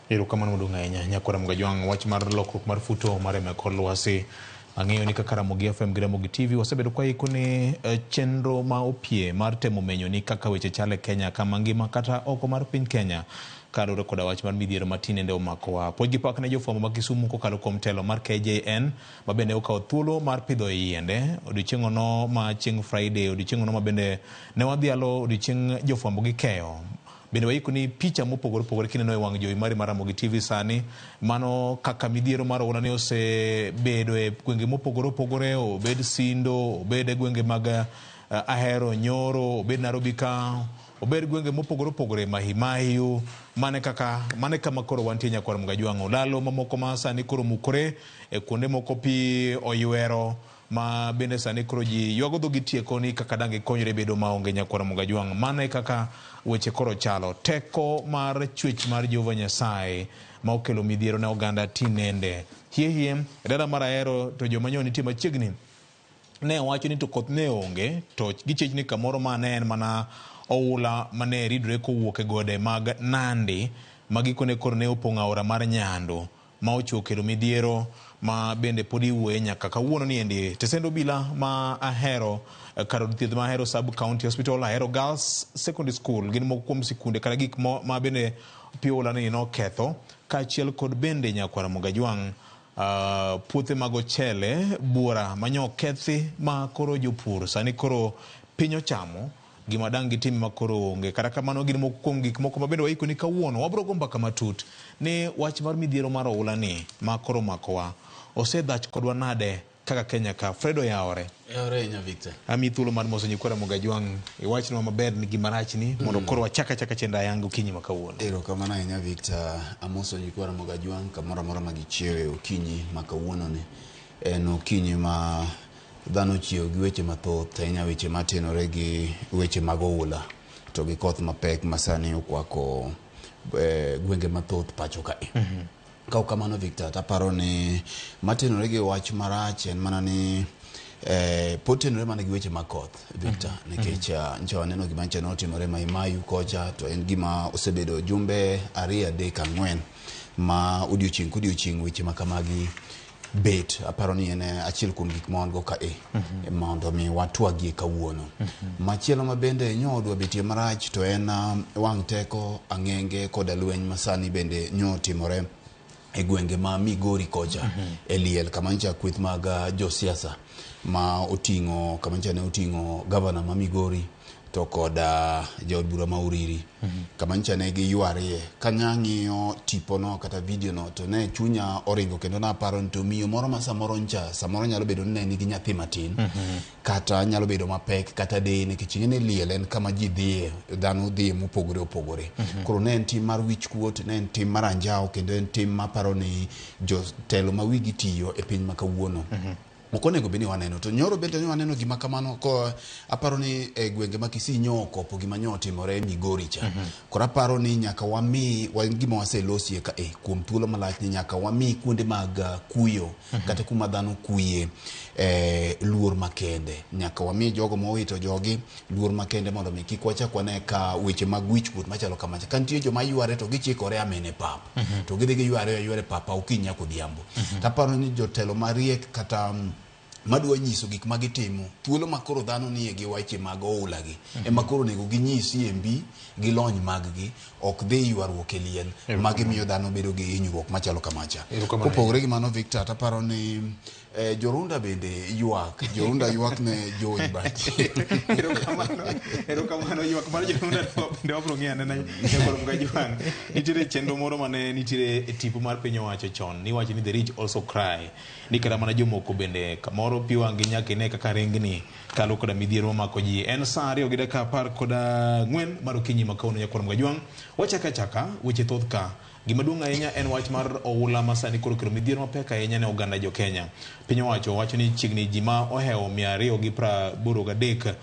Erokamano maduong' ahinya Nyakwar Mgajwang', wach mar lokruok mar futo mar e kor lwasi. Ang'eyo ni kaka Ramogi FM gi Ramogi TV wasebedo kwa iko ni chenro ma opie mar temo menyo ni kaka weche chal e Kenya kama ngima kata oko mar piny Kenya kaluwore koda wach mar midhiero ma tinende omakowa. Puonj gi pak ne jofwambo ma Kisumu kokalo kuom telo mar KJN ma bende okawo thuolo mar pidho yiende odiochieng'ono ma chieng' Friday, odiochieng'ono ma bende ne wadhialo odiochieng' jofwambo gi keyo. Bende waikoni picha mopogore opogore kineno e wang' jowi mari mar Ramogi TV sani. Mano kaka midhiero mar oula ne osebedo e gwenge mopogore opogore, obed Sindo, obed e gwenge mag Ahero, Nyoro, obed Nairobi ka, obed gwenge mopogore opogore, Mahi Mahiu. Mane kaka, mane kama koro wantie Nyakwar Mgajwang'. Olalo mamoko ma sani koro mukore e kuonde moko pi oywero ma bende sani koro ji ywago dhogi tieko ni kaka dang' gikonyre bedo maonge Nyakwar Mgajwang'. Mano e kaka weche koro chalo. Teko mar chwech mar Jehova Nyasaye ma okelo midhiero ne oganda tinende. Hie hie, e dala mar Ahero to joma nyo nitie machiegni ne wacho ni to koth ne onge to gichech ni kamoro ma ne en mana oula mane ridore kowuok e gode mag Nandi ma gikone koro ne opong'o aora mar Nyando ma ochiwo kelo midhiero ma bende pod iwuoye nyaka kawuono ni endi. Tesend obila ma Ahero kar od thieth ma Ahero Sub County Hospital, Ahero Girls Secondary School gin moko kuom sikunde kata gik ma bende pi oula ni noketho, kaachiel kod bende Nyakwar Mogajwang' puothe mag ochele buora manyo okethi ma koro jopur sani koro piny ochamo gima dang' gitim ma koro onge. Kata kamano gin moko kuom gik moko ma bende waiko ni kawuono wabro go mbaka matut ni wach mar midhiero mar oula ni ma koro omakowa osedhach kodwa nade kaka Kenya ka. Fred oyawore. Oyawore ahinya Victor. Amiyi thuolo mar moso nyikwa Ramogi Ajwang' iwachnwa maber ni gima rach ni mondo koro wachak achaka chenro ayanga okinyi ma kawuono. Erokamano ahinya Victor. Amoso nyikwa Ramogi Ajwang' kamoro amora ma gichiewe okinyi ma kawuono ni. En okinyi ma dhano ochiewo gi weche mathoth ahinya, weche matenore gi weche mag oula to gi koth mapek ma sani okwako gwenge mathoth pacho kae. Ka ok kamano Victor, to aparo ni matenore gi wach marach en mana ni pod tenore mana gi weche mag koth Victor, nikech nyocha waneno gima nyocha notimore Mai Mahiu kocha, to en gima osebedo jumbe 2, 3, 4 ma odiochieng' kodiochieng' weche ma kamagi bet. Aparo ni en achiel kuom gik ma wan go kae mondo mi watwagie kawuono. Machielo ma bende nyo odwa betie marach to en wang' teko, ang'enge koda lweny ma sani bende nyo otimore e gwenge ma Migori kocha e liel kama nyocha kweth mag josiasa ma oting'o kama nyocha ne oting'o gavana ma Migori to kod jaod bura ma Uriri kama nyocha ne giywarie. Ka ang'iyo tipo no kata video no to ne chunya oringo kendo naparo ni to miyo moro ma samoro ncha samoro nyalo bedo ni ne nigi nyathi matin kata nyalo bedo mapek kata deye, nikech ing'e ni liel en kama ji dhiye, dhano dhiye mopogore opogore. Koro ne en tim mar wich kuot, ne en tim mar anjawo, kendo en tim maparo ni jotelo ma wigi tiyo e piny ma kawuono ok onego bed ni waneno. To nyoro bende ne waneno gima kamano ko aparo ni e gwenge ma Kisii nyo okopo gima nyo otimore Migori cha. Koro aparo ni nyaka wami wan gima waselosie ka e kuom thuolo malach ni nyaka wami kuonde mag kuyo kata kuma dhano kuye luor makende. Nyaka wami jogo mowito jogi luor makende mondo mi kik wachak wane ka weche mag wich kuot machalo kamacha. Ka nitie joma yware to gichikore amene pap to gidhi giyware ayware pap okinyi nyaka odhiambo. Taparo ni jotelo mariek kata madwa nyiso gik ma gitimo thuolo ma koro dhano nie gi weche mag oula gi ema koro onego ginyisi e mbi gi lony mag gi, ok dhi ywaruok e liel ma gimiyo dhano bedo gi hinyruok machalo kamacha. Kopogore gi mano Victor, taparo ni Jorunda bende ywak. Jorunda ywak ne George Bach. Erokamano, erokamano. Ywak mar Jorunda bende wabro ng'iyo anena Nyakwar Mgajwang'. Nitiere chenro moro mane nitiere e tipo mar piny owacho chon niwacho ni the rich also cry. Ni kata mana jomoko bende kamoro pi wang'gi nyaka ine kaka rengni kalo koda midhiero mamako ji. En saa 2:14 mar okinyi ma kawuono Nyakwar Mgajwang'. Wachako achaka weche thoth ka. Gima duong' ahinya en wach mar oula ma sani koro kelo midhiero mapek ahinya ne oganda jo Kenya. Piny owacho wacho ni chiegni ji ma ohewo 283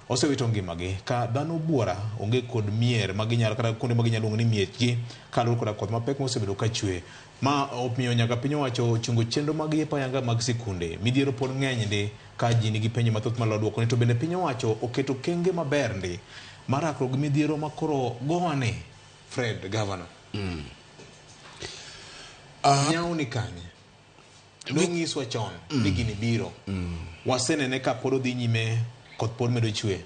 osewito ngimagi ka dhano buora onge kod mier ma ginyalo kata kuonde ma ginyalo luongo ni miechgi kaluwore koda koth mapek mosebedo ka chwe. Ma omiyo nyaka piny owacho ochungo chenro mag yepo ayanga mag sikunde. Midhiero pod ng'eny ndi ka ji nigi penjo mathoth maloo duoko ni to bende piny owacho oketo kenge maber ndi mar rakruok gi midhiero ma koro gowa ni. Fred, Governor. Nyawo ni kanye? Nonyiswa chon ni gini biro. Wasenene ka pod odhi nyime, koth pod medo chwe.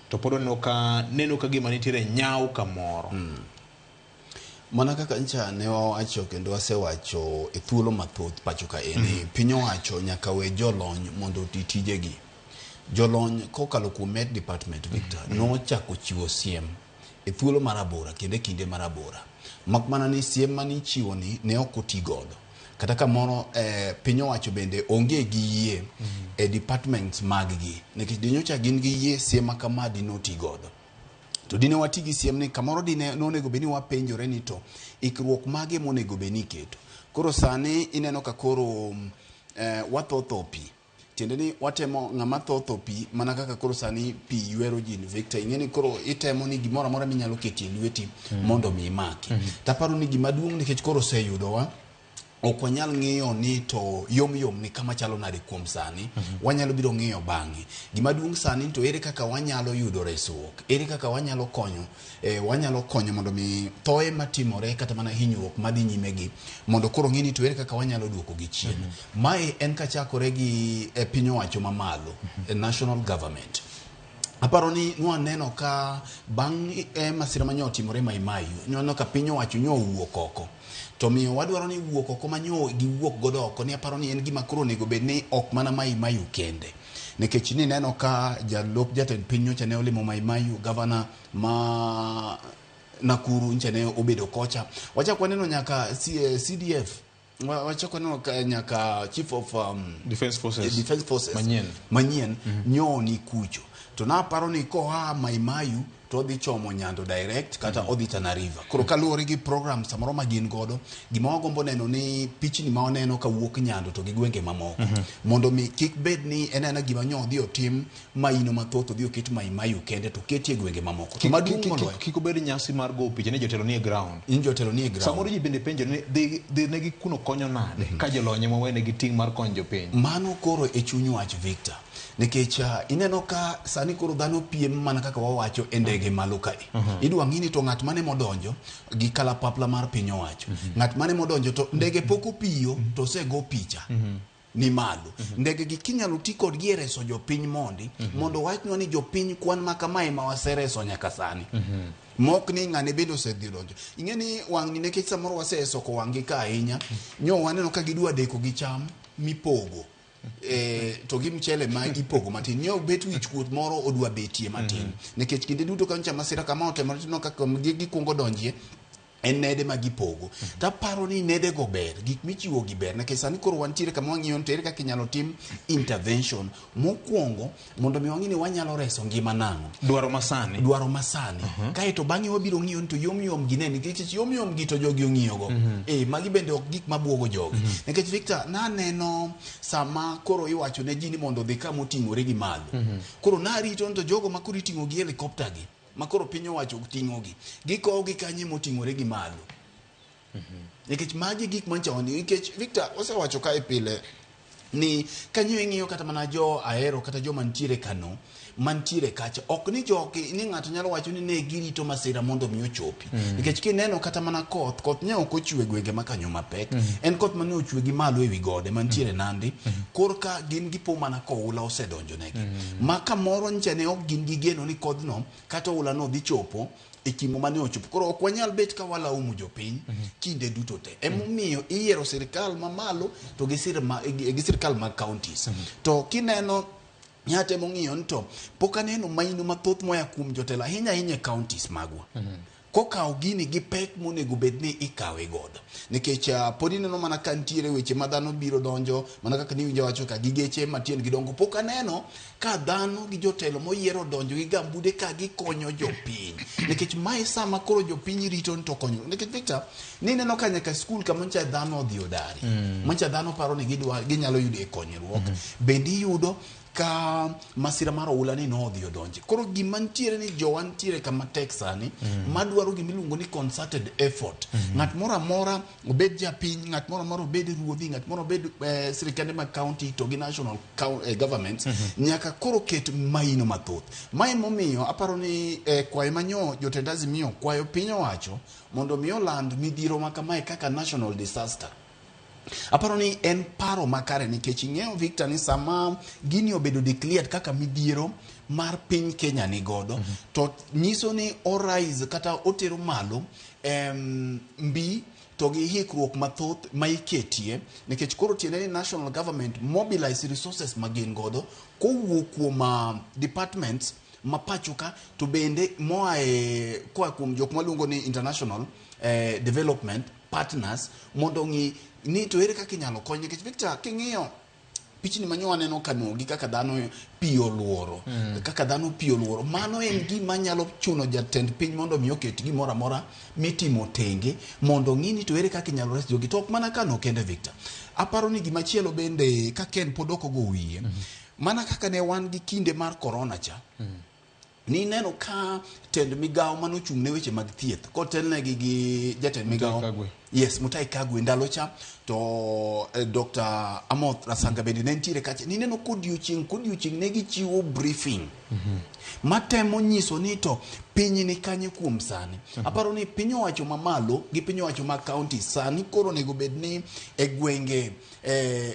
To pod waneno ka neno ka gima nitiere nyawo kamoro. Mana kaka ncha ne wawacho kendo wasewacho e thuolo mathoth pacho ka eni, piny owacho nyaka we jolony mondo oti tijegi. Jolony kokalo kuom Met Department, Victor, nochako chiwo siem e thuolo mar abora kendo e kinde mar abora. Mak mana ni siem mane ichiwo ni ne ok oti godo. Kata kamoro piny owacho bende onge gi yie e departments mag gi. Nikech dinyocha gin gi yie siem ma kama dine oti godo. To dine wati gi siem ni kamoro dine nonego bed ni wapenjore ni to ikruok mage monego bed ni iketo. Koro sani ineno ka koro wathotho pi. Tiende ni watemo ng'ama thotho pi mana kaka koro sani pi ywero ji Victor. Ing'e ni koro itemo ni gimoro amora minyalo ketie lweti mondo mi imaki. Taparo ni gima duong' nikech koro oseyudowa ok wanyal ng'iyo ni to yom yom ni kama chalo nade kuom sani. Wanyalo biro ng'iyo bang'e. Gima duong' sani to ere kaka wanyalo yudo resruok, ere kaka wanyalo konyo wanyalo konyo mondo mi thoe matimore kata mana hinyruok madhi nyime gi mondo koro ng'i ni to ere kaka wanyalo duoko gi chien. Mae en kachakore gi piny owacho mamalo, national government. Aparo ni nwaneno ka bang' masira mane otimore Mai Mahiu, nwaneno ka piny owacho nyo owuok oko. To miyo wadwaro ni wuok oko manyo giwuok godo oko ni aparo ni en gima koro onego bed ni ok mana Mai Mahiu kende. Nikech ni neno ka jalup jatend piny nyocha ne olimo Mai Mahiu, gavana ma Nakuru nyocha ne obedo kocha. Wachak waneno nyaka CDF. Wachak waneno nyaka Chief of Defense Forces. Defense Forces manyien. Manyien nyo ni kucho. To naparo ni koa Mai Mahiu to odhi chomo Nyando direct kata odhi Tana River. Koro kaluwore gi program samoro ma gin godo, gima wagombo neno ni pichni ma waneno kawuok Nyando to gi gwenge mamoko. Mondo mi kik bed ni en aena gima nyo odhi otim maino mathoth odhi oket Mai Mahiu kende to oketie gwenge mamoko. To maduong' moloyo. Kik obed nyasi mar go picha ni jotelo nie ground. In jotelo nie ground. Samoro ji bende penjo ni dhi negi kuno konyo nade ka jolony ema wenegi ting' mar konyo jopiny. Mano koro e chuny wach Victor. Nikech ineno ka sani koro dhano piem mana kaka wawacho e ndege malo kae. Idwa ng'i ni to ng'at mane modonjo gi kalapapla mar piny owacho. Ng'at mane modonjo to ndege pok opiyo to osego picha. Ni malo. Ndege gi kinyalo ti kodgi e reso jopiny mondi, mondo wachnwa ni jopiny kwan ma kamae ma wasereso nyaka sani. Mok ni ng'ane bende osedhi donjo. Ing'e ni wang'ni nikech samoro wasesoko wang'gi ka ahinya, nyo waneno ka gidwa deko gi cham mipogo. To gi mchele ma ipogo matin. Nyo bet wich kuot moro odwa betie matin. Nikech kinde duto ka nyocha masira kama otimore tineno kaka gikuongo donjie en nede ma gipogo. Taparo ni nede go ber, gik michiwo gi ber. Nikech sani koro wantiere kama wang'iyo ni to ere kaka inyalo tim intervention mokwongo mondo mi wang'i ni wanyalo reso ngima nang'o. Dwaro masani. Dwaro masani. Kaeto bang'e wabiro ng'iyo ni to yom yom gi ne nikech yom yom gi to jogi ong'iyo go. Magi bende ok gik mabuogo jogi. Nikech Victor, naneno sama koro iwacho ne ji ni mondo odhi kama oting'ore gi malo. Koro narito ni to jogo ma koro iting'o gi helicopter gi, ma koro piny owacho ting'o gi, gikowo gi kanye moting'ore gi malo. Nikech magi gik mancha wani, nikech Victor osewacho kae pile ni kanyo ing'iyo kata mana jo Ahero kata joma nitiere Kano mantiere kacha, ok ni jogi ni ng'ato nyalo wacho ni ne girito masira mondo mi ochopi. Nikech kineno kata mana koth, koth ne ok ochwe gwenge ma kanyo mapek. En koth mane ochwe gi malo ewi gode mantiere Nandi. Korka gin gipo mana koula osedonjo negi. Ma kamoro nyicha ne ok gin gi geno ni kodhno kata oula no dhi chopo e kimo mane ochopo. Koro ok wanyal bet ka walaumu jopiny kinde duto te. Emomiyo iyiero sirikal mamalo to gi sirikal mag counties. To kineno nyatemo ng'iyo ni to pok aneno maino mathoth moya kuom jotelo ahinya ahinya e counties magwa. Kokawo gini gi pek monego bed ni ikawe godo. Nikech pod ineno mana ka nitiere weche ma dhano biro donjo, mana kaka niwinjo wacho ka gi geche matiend gidongo. Pok aneno ka dhano gi jotelo moyiero donjo gi gambude ka gikonyo jopiny. Nikech mae sama koro jopiny rito ni to konyo. Nikech Victor, nineno ka nyaka skul kama nyocha dhano odhi odari. Mancha dhano paro ni ginyalo yudo e konyruok. Bende iyudo ka masira mar oula ni nodhi odonje. Koro gima nitiere ni jowa nitiere kama tek sani, madwaro gima iluongo ni concerted effort. Ng'at moro amora obed japiny, ng'at moro amora obed ruodhi, ng'at moro obed sirikande mag county to gi national governments, nyaka koro ket maino mathoth. Mae momiyo aparo ni kwayo manyo jotend Azimio kwayo piny owacho mondo mi oland midhiero ma kamae kaka national disaster. Aparo ni en paro makare nikech ing'eyo, Victor, ni sama gini obedo declared kaka midhiero mar piny Kenya ni godo, to nyiso ni orise kata otero malo mbi to gi hikruok mathoth ma iketie, nikech koro tiende ni national government mobilize resources ma gin godo kowuok kuom departments ma pacho ka, to bende moa e koa kuom jok maluongo ni international development partners, mondo ong'i ni to ere kaka inyalo kony. Nikech, Victor, king'iyo pichni ma nyo waneno kano gi kaka dhano pi oluoro, kaka dhano pi oluoro, mano en gima nyalo chuno jatend piny mondo mi oket gimoro amora mitimo tenge mondo ong'i ni to ere kaka inyalo res jogi. To ok mana kano kende, Victor, aparo ni gimachielo bende ka Ken pod ok ogo wiye, mana kaka ne wan gi kinde mar corona cha, nineno ka tend migawo manochung' ne weche mag thieth kotelnegi gi jatend migawo Kagwe. Yes, Mutahi Kagwe ndalo cha, to Dr. Amoth Rasanga bende ne nitiere kacha. Nineno kodiochieng' kodiochieng' ne gichiwo briefing matemo nyiso ni to piny ni kanye kuom sani. Aparo ni piny owacho mamalo gi piny owacho mag county sani koro onego bed ni e gwenge,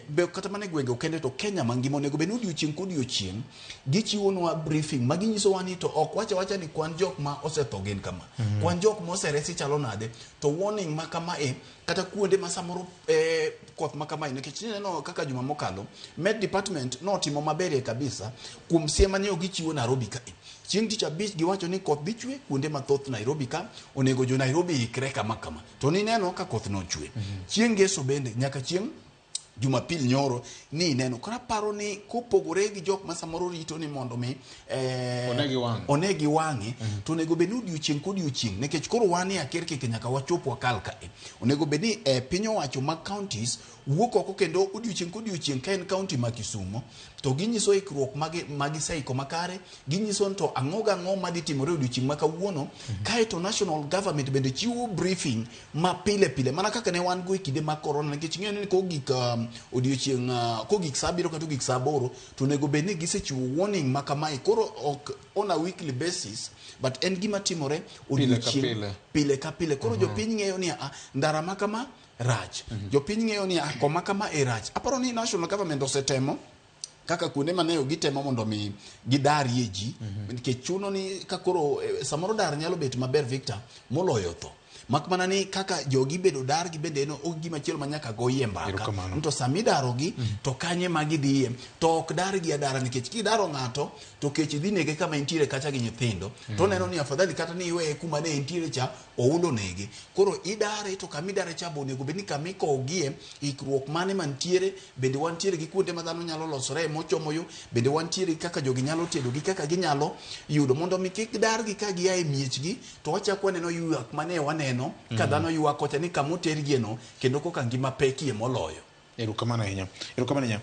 be kata mana e gwenge okende, to Kenya mangima onego bed ni odiochieng' kodiochieng' gichiwonwa briefing ma ginyisowa ni to ok wacha wacha ni kwan jok ma osetho gin kama, kwan jok ma oseresi chalo nade, to warning ma kamae kata kuonde ma samoro koth ma kamae. Nikech ineno kaka juma mokalo Met Department notimo maberie kabisa kuom siem mane gichiwo Nairobi kae. Chieng' Tich Abich giwacho ni koth dhi chwe kuonde mathoth Nairobi ka, onego jo Nairobi ikre kama kama, to nineno ka koth nochwe chieng' Ngeso bende nyaka chieng' Jumapil nyoro ni ineno. Koro aparo ni kopogore gi jok ma samoro rito ni mondo mi one gi wang'e. One gi wang'e, to onego bed ni odiochieng' kodiochieng', nikech koro wan e akerkeke nyaka wachop wakal kae, onego bed ni piny owacho mag counties wuok oko kendo odiochieng' kodiochieng'. Ka en county ma Kisumo, to ginyiso ikruok magiseiko makare, ginyiso ni to ang'o gang'o madhi timore odiochieng' ma kawuono. Kaeto national government bende chiwo briefing ma pile pile, mana kaka ne wan go e kinde mag corona, nikech ing'eyo ni kogik odiochieng' kogik saa 7 kata ogik saa 8, to onego bed ni gisechiwo warning ma kamae. Koro ok on a weekly basis, but en gima timore Pile ka odiochieng' pile. Pile ka pile. Koro jopiny ng'eyo ni ndara ma kama rach, jopiny ng'eyo ni koma kama e rach. Aparo ni national government osetemo kaka kuonde mane gitemo mondo mi gidarie ji, nikech chuno ni ka koro samoro dar nyalo bet maber, Victor, moloyo tho, mak mana ni kaka jogi bedo dar gi bende en ok gima chielo ma nyaka goyie mbaka. Erokamano. Ni to sama idarogi to kanye ma gidhiye, to ok dargi adara, nikech kidaro ng'ato to kech dhi nege kama entiere kacha gi nyithindo, to oneno ni afadhali kata ni iweye kuma ne entiere cha oulo nege. Koro idare to kama idare cha be onego bed ni kama ikowogie ikruok mane mantiere. Bende wantiere gi kuonde ma dhano nyalo losore mochomo yo, bende wantiere gi kaka jogi nyalo tedo gi kaka ginyalo yudo mondo mi kik dargi ka gia e miechgi to wachako waneno ywak mane waneno ka dhano ywak kocha ni kama otergie no kendo koka ngima pekie moloyo. Erokamano ahinya, erokamano ahinya.